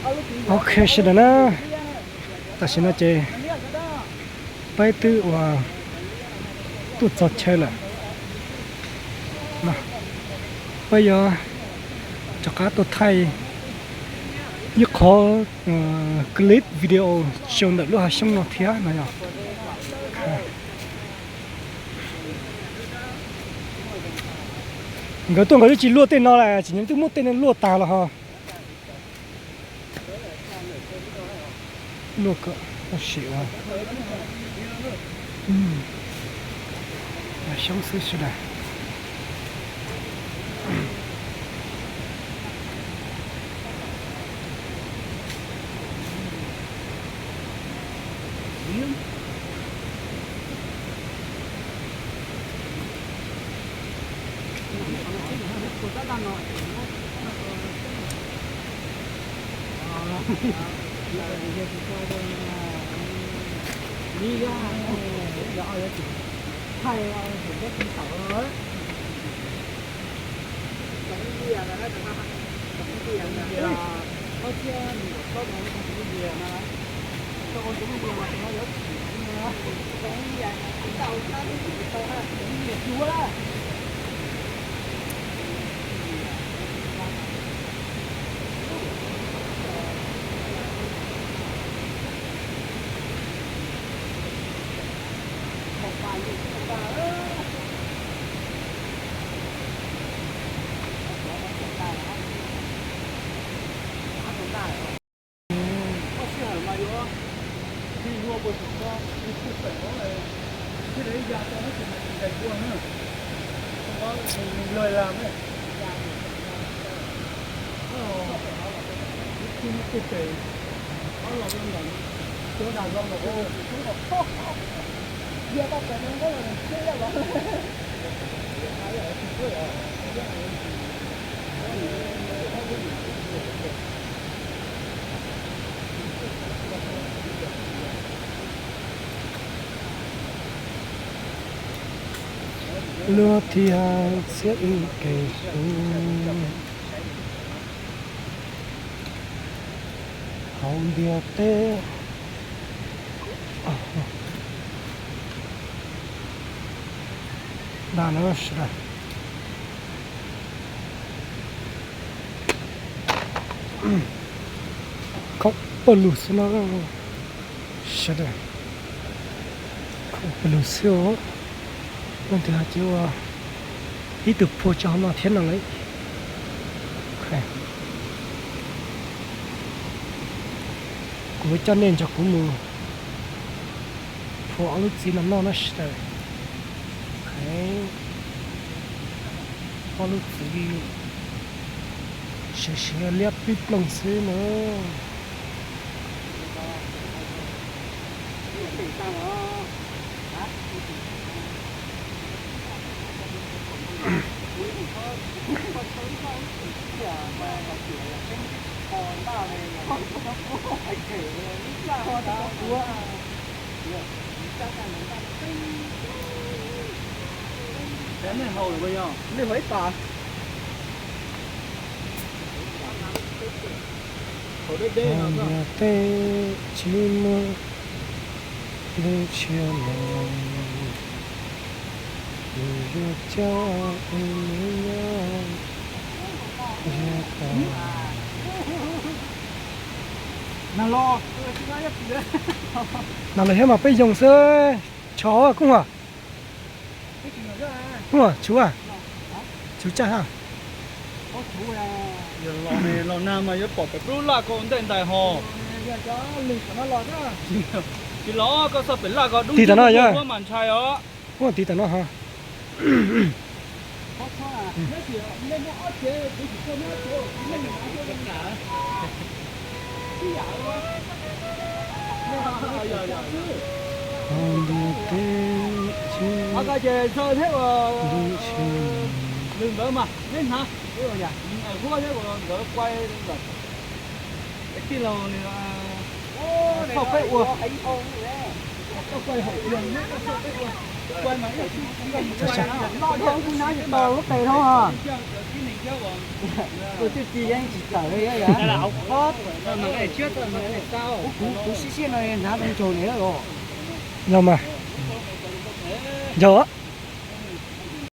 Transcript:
Ok sawv daws na, tam sim no ces peb twb ua tuaj txog chaw lawm. Peb yuav rov qab tuaj thaij ib qhov clip video show ntawm lub hav xyoob no thiab no yog. Nkawd tuaj nkawd twb tsis luaj tej no las, tsis nyob twb muab tej no luaj tag los ho. Luaj kom tau sim ua xyoob xwb sawv daws. Luag thiab txhiab wb kev hlub hauv ntiaj teb. Dag na sawv daws. Khaub pawg lug xwb no sawv daws. Khaub pawg lug xwb os. Leej twg hais tias ua ib tug phua tso hauv no thiab no lauj. Kuv coj nej nrog kuv mus phua ob lub txiv no noj na sawv daws. Ob lub txiv siav siav liab pib ploog xwb na. Nej haus lawm puas yog? Nej haus ib tas. Haus deb deb no. Tej tsis muaj lub tshia los, nws yuav coj nws nyob, yuav tau. Nag los, nag los thiab mas peb yoog xwb. Tsho kuj, kuj tshuav, tshuav tsaij ha. Los nag mas yuav pom pem lub laj ko ua ntej ntais ho. Tsis los koj xoj pem laj ko dub. Tig tam no yog, ua tig tam no ha. Ntiaj teb tsis, lwm ntawd mas neb hnav, huab thiab nkawd quay lawm. Tij laug nws thaum peb ua, thaum Lub qe no, tus twg tsis tawm li. Kuv, kuv siab siab no hnav zoo nraug li los. Yog mas, yog.